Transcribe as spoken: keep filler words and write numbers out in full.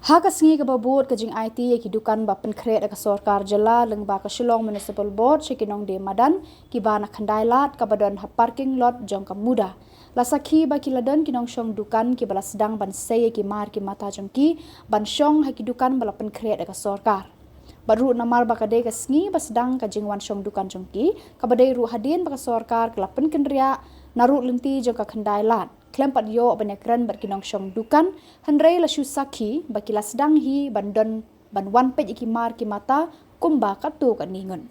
Ha ka sngi kaba bud, ka jingaiti ïa ki dukan ba pynkhreh da ka sorkar jylla lyngba ka Shillong Municipal Board sha ki nongdie madan kiba na Khyndailad, kaba don ha parking lot jong ka MUDA, la sakhi ba ki la don ki nongshong dukan kiba la sdang ban sei ïa ki mar ki mata jong ki ban shong ha ki dukan ba la pynkhreh da ka sorkar. Bad ruh namar ba ka dei ka sngi ba sdang ka jingwan shong dukan jong ki, kaba dei ruh hadien ba ka sorkar ka la pynkynriah na rud lynti jong ka Khyndailad, khlem pat ïoh ban ïakren bad ki nongshong dukan, hynrei la shu sakhi ba ki la sdang hi ban don ban wan peit ïa ki mar ki mata kumba katto katne ngut.